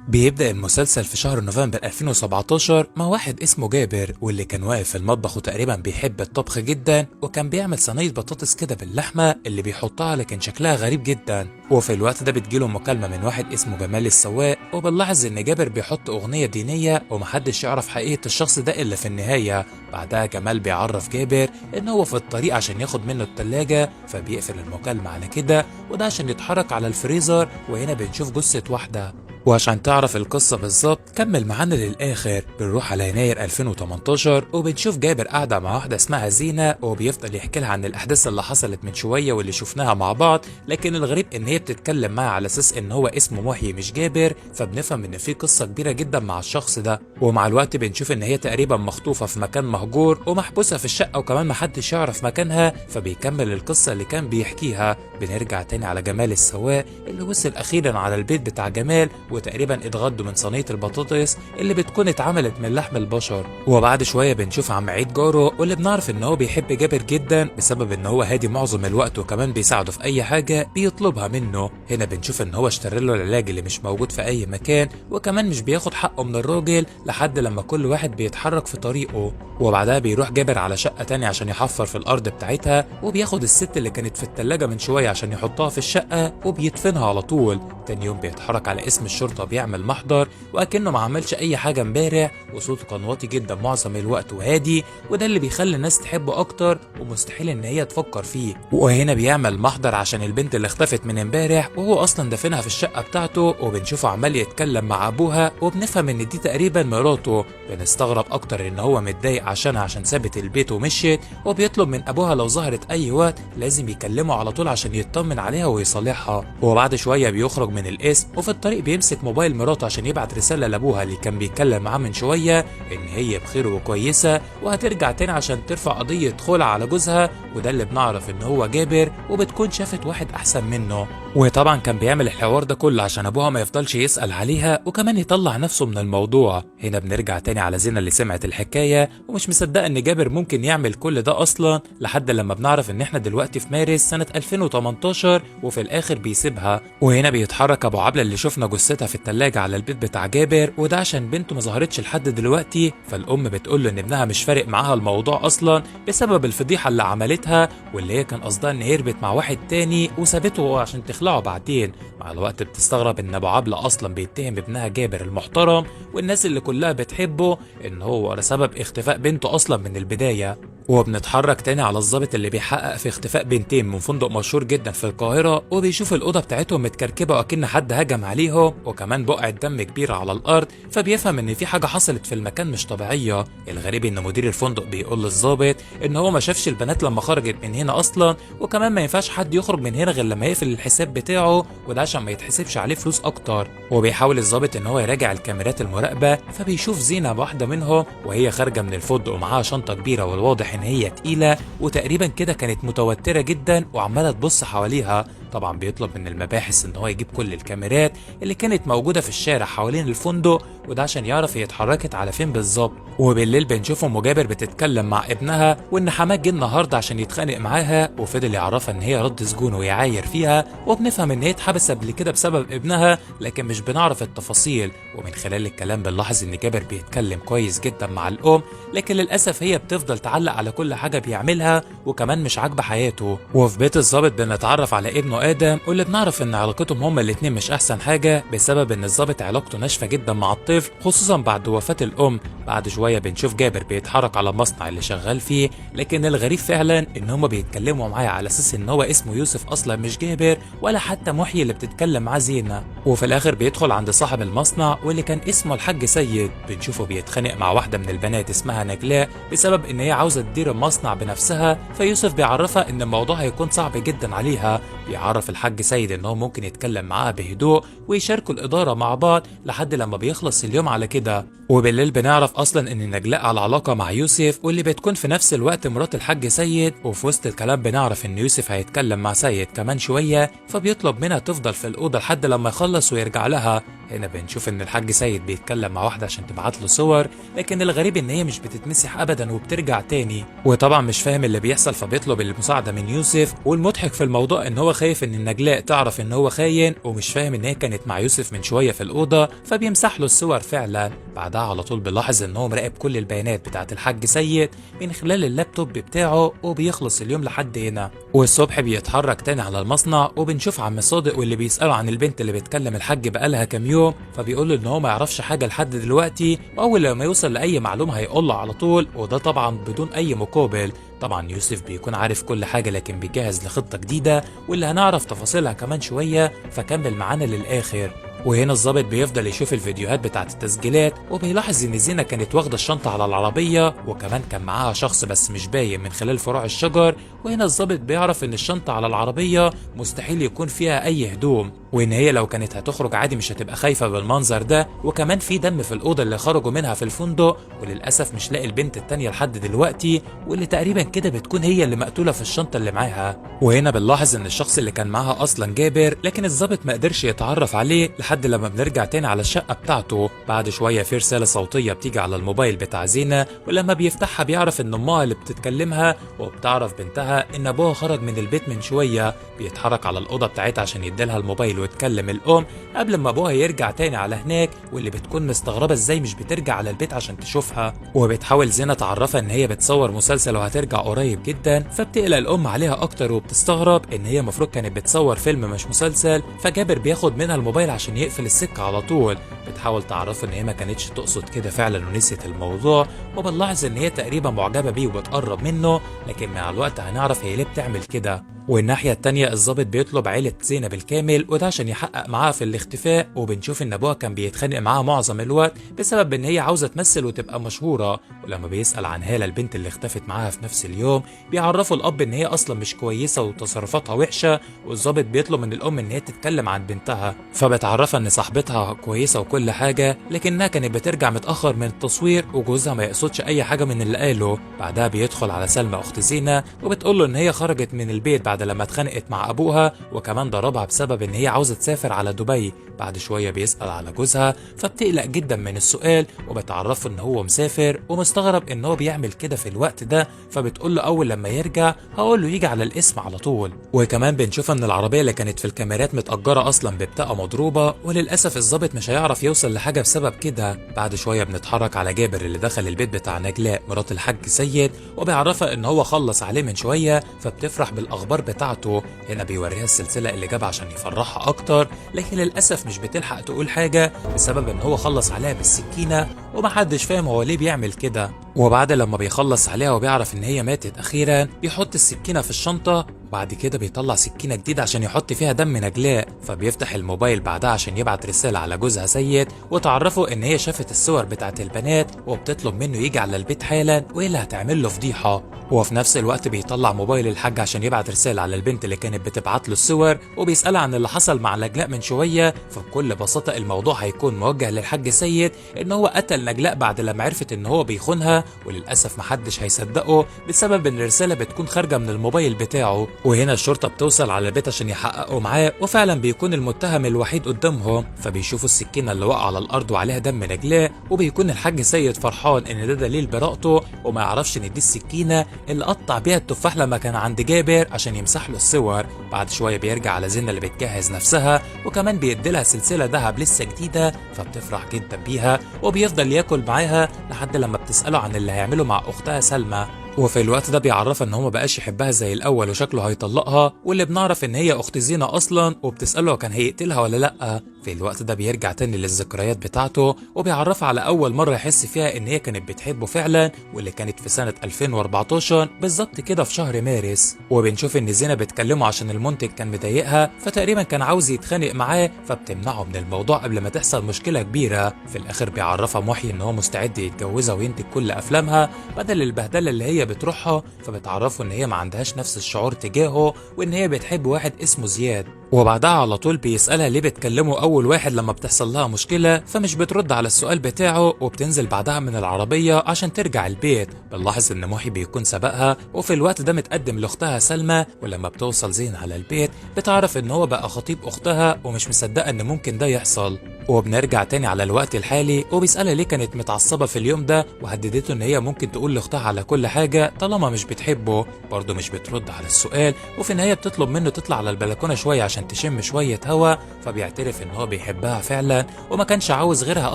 بيبدأ المسلسل في شهر نوفمبر 2017 مع واحد اسمه جابر، واللي كان واقف في المطبخ وتقريبا بيحب الطبخ جدا، وكان بيعمل صينية بطاطس كده باللحمة اللي بيحطها، لكن شكلها غريب جدا. وفي الوقت ده بتجيله مكالمة من واحد اسمه جمال السواق، وبنلاحظ ان جابر بيحط اغنية دينية ومحدش يعرف حقيقة الشخص ده الا في النهاية. بعدها جمال بيعرف جابر ان هو في الطريق عشان ياخد منه التلاجة، فبيقفل المكالمة على كده، وده عشان يتحرك على الفريزر. وهنا بنشوف جثة واحدة. وعشان تعرف القصة بالظبط كمل معانا للآخر. بنروح على يناير 2018 وبنشوف جابر قاعدة مع واحدة اسمها زينة، وبيفضل يحكي لها عن الأحداث اللي حصلت من شوية واللي شفناها مع بعض، لكن الغريب إن هي بتتكلم معاه على أساس إن هو اسمه محيي مش جابر، فبنفهم إن في قصة كبيرة جدا مع الشخص ده. ومع الوقت بنشوف إن هي تقريبا مخطوفة في مكان مهجور ومحبوسة في الشقة، وكمان محدش يعرف مكانها، فبيكمل القصة اللي كان بيحكيها. بنرجع تاني على جمال السواق اللي وصل أخيرا على البيت بتاع جمال، وتقريبا اتغدوا من صينية البطاطس اللي بتكون اتعملت من لحم البشر. وبعد شوية بنشوف عم عيد جاره، واللي بنعرف ان هو بيحب جابر جدا بسبب ان هو هادي معظم الوقت، وكمان بيساعده في اي حاجة بيطلبها منه. هنا بنشوف ان هو اشترى له العلاج اللي مش موجود في اي مكان، وكمان مش بياخد حقه من الراجل لحد لما كل واحد بيتحرك في طريقه. وبعدها بيروح جابر على شقة تانية عشان يحفر في الارض بتاعتها، وبياخد الست اللي كانت في التلاجة من شوية عشان يحطها في الشقة وبيدفنها على طول. تاني يوم بيتحرك على اسم الشرطة بيعمل محضر وأكنه ما عملش أي حاجة امبارح، وصوته كان واطي جدا معظم الوقت وهادي، وده اللي بيخلي الناس تحبه أكتر ومستحيل إن هي تفكر فيه. وهنا بيعمل محضر عشان البنت اللي اختفت من امبارح وهو أصلا دفنها في الشقة بتاعته، وبنشوفه عمال يتكلم مع أبوها وبنفهم إن دي تقريبا مراته. بنستغرب أكتر إن هو متضايق عشانها عشان سابت البيت ومشيت، وبيطلب من أبوها لو ظهرت أي وقت لازم يكلمه على طول عشان يطمن عليها ويصالحها. وبعد شوية بيخرج من القسم، وفي الطريق بيمسك موبايل مراته عشان يبعت رسالة لأبوها اللي كان بيتكلم معاه من شوية إن هي بخير وكويسة وهترجع تاني عشان ترفع قضية خلع على جوزها، وده اللي بنعرف إن هو جابر وبتكون شافت واحد أحسن منه. وطبعا كان بيعمل الحوار ده كله عشان أبوها ما يفضلش يسأل عليها وكمان يطلع نفسه من الموضوع. هنا بنرجع تاني على زينة اللي سمعت الحكاية ومش مصدقة إن جابر ممكن يعمل كل ده أصلا، لحد لما بنعرف إن إحنا دلوقتي في مارس سنة 2018 وفي الآخر بيسيبها. وهنا بيتحرك أبو عبلة اللي شفنا جثتها في التلاجة على البيت بتاع جابر، وده عشان بنته ما ظهرتش لحد دلوقتي. فالأم بتقول له إن ابنها مش فارق معاها الموضوع أصلا بسبب الفضيحة اللي عملتها، واللي هي كان قصدها إن هربت مع واحد تاني وسابته عشان تخلعه بعدين. مع الوقت بتستغرب إن أبو عبلة أصلا بيتهم ابنها جابر المحترم والناس اللي كلها بتحبه إن هو سبب اختفاء بنته أصلا من البداية. وبنتحرك تاني على الضابط اللي بيحقق في اختفاء بنتين من فندق مشهور جدا في القاهرة، وبيشوف الأوضة بتاعتهم متكركبة وأكن حد هجم عليهم، وكمان بقعة دم كبيرة على الأرض، فبيفهم إن في حاجة حصلت في المكان مش طبيعية. الغريب إن مدير الفندق بيقول للضابط إن هو ما شافش البنات لما خرجت من هنا أصلا، وكمان ما ينفعش حد يخرج من هنا غير لما يقفل الحساب بتاعه، وده عشان ما يتحسبش عليه فلوس أكتر. وبيحاول الضابط إن هو يراجع الكاميرات المراقبة، فبيشوف زينة واحدة منهم وهي خارجة من الفندق ومعاها شنطة كبيرة، والواضح إن هي تقيلة وتقريبا كده كانت متوترة جدا وعمالة تبص حواليها. طبعا بيطلب من المباحث ان هو يجيب كل الكاميرات اللي كانت موجودة في الشارع حوالين الفندق، وده عشان يعرف هي اتحركت على فين بالظبط. وبالليل بنشوف ام جابر بتتكلم مع ابنها وان حماد جه النهارده عشان يتخانق معاها، وفضل يعرفها ان هي رد سجون ويعاير فيها، وبنفهم ان هي اتحبست قبل كده بسبب ابنها، لكن مش بنعرف التفاصيل. ومن خلال الكلام بنلاحظ ان جابر بيتكلم كويس جدا مع الام، لكن للاسف هي بتفضل تعلق على كل حاجة بيعملها وكمان مش عاجبه حياته. وفي بيت الضابط بنتعرف على ابنه ادم، واللي بنعرف ان علاقتهم هما الاتنين مش احسن حاجة بسبب ان الضابط علاقته ناشفة جدا مع الطفل، خصوصا بعد وفاه الام. بعد شوية بنشوف جابر بيتحرك على المصنع اللي شغال فيه، لكن الغريب فعلا ان هما بيتكلموا معاه على اساس ان هو اسمه يوسف اصلا مش جابر ولا حتى محيي اللي بتتكلم معاه زينة. وفي الاخر بيدخل عند صاحب المصنع واللي كان اسمه الحاج سيد، بنشوفه بيتخانق مع واحدة من البنات اسمها نجلاء بسبب ان هي عاوزه تدير المصنع بنفسها، فيوسف بيعرفها ان الموضوع هيكون صعب جدا عليها. بيعرف الحاج سيد ان هو ممكن يتكلم معاها بهدوء ويشاركوا الادارة مع بعض لحد لما بيخلص اليوم على كده. وبالليل بنعرف اصلا ان نجلاء على علاقة مع يوسف واللي بتكون في نفس الوقت مرات الحاج سيد. وفي وسط الكلام بنعرف ان يوسف هيتكلم مع سيد كمان شوية، فبيطلب منها تفضل في الاوضة لحد لما يخلص ويرجع لها. هنا بنشوف ان الحاج سيد بيتكلم مع واحدة عشان تبعت له صور، لكن الغريب ان هي مش بتتمسح ابدا وبترجع تاني، وطبعا مش فاهم اللي بيحصل فبيطلب المساعدة من يوسف. والمضحك في الموضوع ان هو خايف ان النجلاء تعرف ان هو خاين، ومش فاهم ان هي كانت مع يوسف من شوية في الأوضة، فبيمسح له الصور فعلا. بعدها على طول بيلاحظ ان هو مراقب كل البيانات بتاعت الحاج سيد من خلال اللابتوب بتاعه، وبيخلص اليوم لحد هنا. والصبح بيتحرك تاني على المصنع، وبنشوف عم صادق واللي بيسأله عن البنت اللي بتكلم الحاج بقالها كام يوم، فبيقول له ان هو ما يعرفش حاجة لحد دلوقتي، واول لما يوصل لأي معلومة هيقول له على طول، وده طبعا بدون اي مقابل. طبعا يوسف بيكون عارف كل حاجة، لكن بيجهز لخطة جديدة واللي هنعرف تفاصيلها كمان شوية، فكمل معانا للآخر. وهنا الضابط بيفضل يشوف الفيديوهات بتاعت التسجيلات، وبيلاحظ ان زينة كانت واخدة الشنطة على العربية، وكمان كان معاها شخص بس مش باين من خلال فروع الشجر. وهنا الضابط بيعرف ان الشنطة على العربية مستحيل يكون فيها اي هدوم، وان هي لو كانت هتخرج عادي مش هتبقى خايفة بالمنظر ده، وكمان في دم في الأوضة اللي خرجوا منها في الفندق. وللأسف مش لاقي البنت التانية لحد دلوقتي، واللي تقريبا كده بتكون هي اللي مقتولة في الشنطة اللي معاها. وهنا بنلاحظ ان الشخص اللي كان معاها اصلا جابر، لكن الضابط ما قدرش يتعرف عليه لحد لما بنرجع تاني على الشقة بتاعته. بعد شوية في رسالة صوتية بتيجي على الموبايل بتاع زينة، ولما بيفتحها بيعرف ان امها اللي بتتكلمها، وبتعرف بنتها ان ابوها خرج من البيت من شوية. بيتحرك على الأوضة بتاعتها عشان يديلها الموبايل ويتكلم الأم قبل ما ابوها يرجع تاني على هناك، واللي بتكون مستغربة ازاي مش بترجع على البيت عشان تشوفها. وبتحاول زينة تعرفها ان هي بتصور مسلسل وهترجع قريب جدا، فبتقلق الأم عليها اكتر وبتستغرب ان هي المفروض كانت بتصور فيلم مش مسلسل. فجابر بياخد منها الموبايل عشان يقفل السكة على طول. بتحاول تعرفه ان هي ما كانتش تقصد كده فعلا ونسيت الموضوع، وبنلاحظ ان هي تقريبا معجبة بيه وبتقرب منه، لكن مع الوقت هنعرف هي ليه بتعمل كده. والناحية التانية الضابط بيطلب عيلة زينة بالكامل، وده عشان يحقق معاها في الاختفاء. وبنشوف ان ابوها كان بيتخانق معاها معظم الوقت بسبب ان هي عاوزة تمثل وتبقى مشهورة. ولما بيسأل عن هالة البنت اللي اختفت معاها في نفس اليوم، بيعرفوا الاب ان هي اصلا مش كويسة وتصرفاتها وحشة. والضابط بيطلب من الام ان هي تتكلم عن بنتها، فبتعرفها ان صاحبتها كويسة وكل حاجة، لكنها كانت بترجع متأخر من التصوير وجوزها ما يقصدش اي حاجة من اللي قاله. بعدها بيدخل على سلمى اخت زينة وبتقول له ان هي خرجت من البيت بعد لما اتخانقت مع ابوها، وكمان ضربها بسبب ان هي عاوزه تسافر على دبي. بعد شوية بيسأل على جوزها، فبتقلق جدا من السؤال وبتعرفه ان هو مسافر، ومستغرب ان هو بيعمل كده في الوقت ده، فبتقول له اول لما يرجع هقول له يجي على الاسم على طول. وكمان بنشوف ان العربية اللي كانت في الكاميرات متأجره اصلا ببطاقه مضروبة، وللاسف الضابط مش هيعرف يوصل لحاجة بسبب كده. بعد شوية بنتحرك على جابر اللي دخل البيت بتاع نجلاء مرات الحاج سيد، وبيعرفها ان هو خلص عليه من شوية، فبتفرح بالاخبار بتاعته. هنا بيوريها السلسلة اللي جابها عشان يفرحها اكتر، لكن للاسف مش بتلحق تقول حاجة بسبب ان هو خلص عليها بالسكينة، ومحدش فاهم هو ليه بيعمل كده. وبعد لما بيخلص عليها وبيعرف ان هي ماتت اخيرا، بيحط السكينة في الشنطة، وبعد كده بيطلع سكينة جديدة عشان يحط فيها دم نجلاء. فبيفتح الموبايل بعدها عشان يبعت رسالة على جوزها سيد، وتعرفه ان هي شافت الصور بتاعت البنات، وبتطلب منه يجي على البيت حالا والا هتعمل له فضيحة. وفي نفس الوقت بيطلع موبايل الحاج عشان يبعت رسالة على البنت اللي كانت بتبعت له الصور، وبيسألها عن اللي حصل مع نجلاء من شوية. فبكل بساطة الموضوع هيكون موجه للحاج سيد ان هو قتل نجلاء بعد لما عرفت ان هو بيخونها، وللأسف محدش هيصدقه بسبب ان الرسالة بتكون خارجة من الموبايل بتاعه. وهنا الشرطة بتوصل على البيت عشان يحققوا معاه، وفعلا بيكون المتهم الوحيد قدامهم. فبيشوفوا السكينة اللي وقع على الأرض وعليها دم نجلاء، وبيكون الحاج سيد فرحان ان ده دليل براءته، وما يعرفش ان دي السكينة اللي قطع بيها التفاح لما كان عند جابر عشان يمسح له الصور. بعد شوية بيرجع على زينة اللي بتجهز نفسها، وكمان بيديلها سلسلة ذهب لسه جديدة، فبتفرح جدا بيها، وبيفضل ياكل معاها لحد لما بتسأله عن اللي هيعمله مع أختها سلمى. وفي الوقت ده بيعرفها ان هو مبقاش يحبها زي الاول وشكله هيطلقها، واللي بنعرف ان هي اخت زينة اصلا، وبتساله كان هيقتلها ولا لا. في الوقت ده بيرجع تاني للذكريات بتاعته، وبيعرفها على اول مرة يحس فيها ان هي كانت بتحبه فعلا، واللي كانت في سنة 2014 بالظبط كده في شهر مارس. وبنشوف ان زينة بتكلمه عشان المنتج كان مضايقها، فتقريبا كان عاوز يتخانق معاه، فبتمنعه من الموضوع قبل ما تحصل مشكلة كبيرة. في الاخر بيعرفها محيي ان هو مستعد يتجوزها وينتج كل افلامها بدل البهدله اللي هي بتروحها، فبتعرفه ان هي ما عندهاش نفس الشعور تجاهه وان هي بتحب واحد اسمه زياد. وبعدها على طول بيسألها ليه بتكلمه أول واحد لما بتحصل لها مشكلة، فمش بترد على السؤال بتاعه وبتنزل بعدها من العربية عشان ترجع البيت. بنلاحظ إن محي بيكون سبقها، وفي الوقت ده متقدم لأختها سلمى. ولما بتوصل زين على البيت بتعرف إن هو بقى خطيب أختها ومش مصدقة إن ممكن ده يحصل. وبنرجع تاني على الوقت الحالي وبيسألها ليه كانت متعصبة في اليوم ده، وهددته إن هي ممكن تقول لأختها على كل حاجة طالما مش بتحبه. برضه مش بترد على السؤال، وفي النهاية بتطلب منه تطلع على البلكونة شوية عشان تشم شوية هوا، فبيعترف إن هو بيحبها فعلا وما كانش عاوز غيرها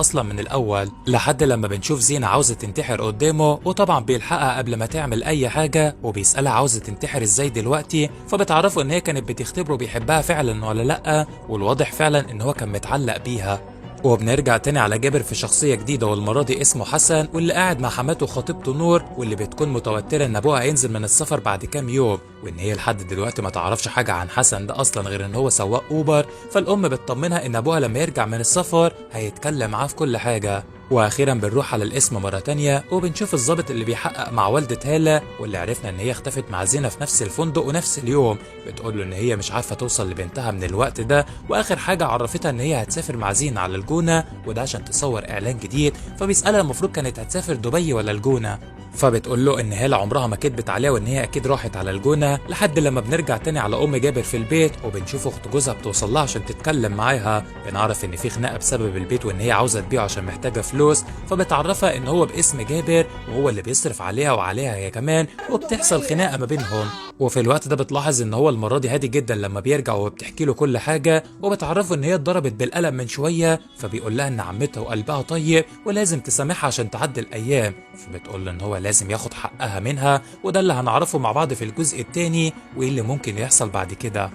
أصلا من الأول. لحد لما بنشوف زينة عاوزة تنتحر قدامه، وطبعا بيلحقها قبل ما تعمل أي حاجة وبيسألها عاوزة تنتحر إزاي دلوقتي، فبتعرفه إن هي كانت بتختبره بيحبها فعلا ولا لأ، والواضح فعلا إن هو كان متعلق بيها. وبنرجع تاني على جابر في شخصية جديدة، والمرة دي اسمه حسن، واللي قاعد مع حماته وخطيبته نور، واللي بتكون متوترة ان ابوها هينزل من السفر بعد كام يوم، وان هي لحد دلوقتي ما تعرفش حاجة عن حسن ده اصلا غير ان هو سواق اوبر. فالام بتطمنها ان ابوها لما يرجع من السفر هيتكلم معاه في كل حاجة. واخيرا بنروح على الاسم مرة تانية وبنشوف الضابط اللي بيحقق مع والدة هالة، واللي عرفنا ان هي اختفت مع زينة في نفس الفندق ونفس اليوم. بتقول له ان هي مش عارفة توصل لبنتها من الوقت ده، واخر حاجة عرفتها ان هي هتسافر مع زينة على الجونة، وده عشان تصور اعلان جديد. فبيسألها المفروض كانت هتسافر دبي ولا الجونة، فبتقول له ان هالة عمرها ما كدبت عليها وان هي اكيد راحت على الجونة. لحد لما بنرجع تاني على ام جابر في البيت وبنشوف اخت جوزها بتوصل لها عشان تتكلم معاها. بنعرف ان في خناقة بسبب البيت وان هي عاوزة تبيعه عشان محتاجة فلوس، فبتعرفها ان هو باسم جابر وهو اللي بيصرف عليها وعليها هي كمان، وبتحصل خناقة ما بينهم. وفي الوقت ده بتلاحظ ان هو المرة دي هادي جدا لما بيرجع وبتحكي له كل حاجة، وبتعرفه ان هي اتضربت بالقلم من شوية، فبيقول لها ان عمتها وقلبها طيب ولازم تسامحها عشان تعدي الايام. فبتقول له ان هو لازم ياخد حقها منها، وده اللي هنعرفه مع بعض في الجزء الثاني وايه اللي ممكن يحصل بعد كده.